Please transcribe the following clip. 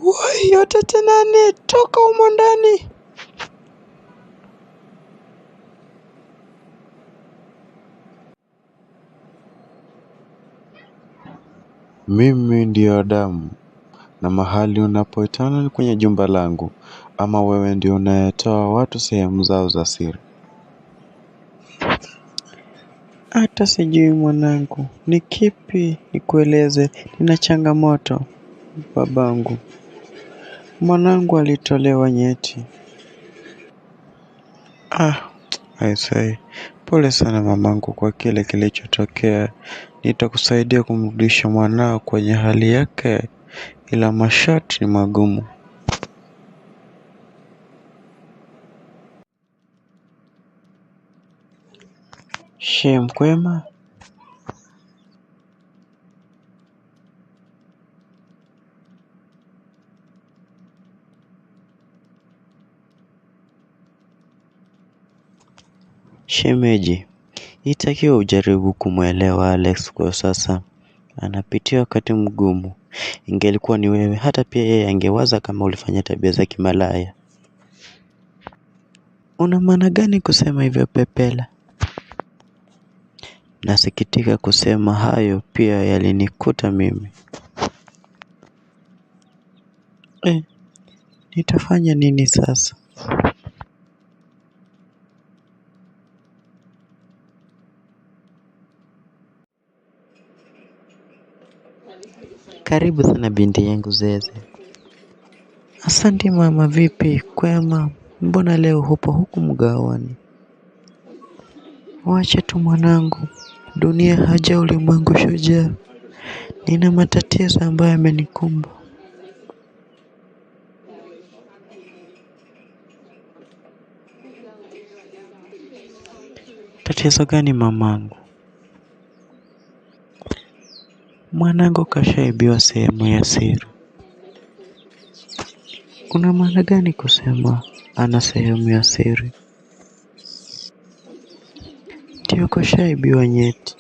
Woi yote nane, toka humo ndani! Mimi ndiyo Adamu, na mahali unapoitana ni kwenye jumba langu, ama wewe ndio unayetoa watu sehemu zao za siri? Hata sijui mwanangu, ni kipi nikueleze? Nina changamoto babangu. Mwanangu alitolewa nyeti. Ah, aisee, pole sana mamangu kwa kile kilichotokea. Nitakusaidia kumrudisha mwanao kwenye hali yake, ila masharti ni magumu. Shem kwema? Shemeji, itakiwa ujaribu kumwelewa Alex kwa sasa. Anapitia wakati mgumu. Ingelikuwa ni wewe, hata pia yeye angewaza kama ulifanya tabia za kimalaya. Una maana gani kusema hivyo Pepela? Nasikitika kusema hayo pia yalinikuta mimi. Eh, nitafanya nini sasa? Karibu sana binti yangu Zeze. Asante mama, vipi? Kwema? Mbona leo hupo huku mgawani? Wacha tu mwanangu, dunia haja ulimwengu shujaa. Nina matatizo ambayo yamenikumba. Tatizo gani mamangu? Mwanangu kashaibiwa sehemu ya siri. Una maana gani kusema ana sehemu ya siri? Ndiyo kashaibiwa nyeti.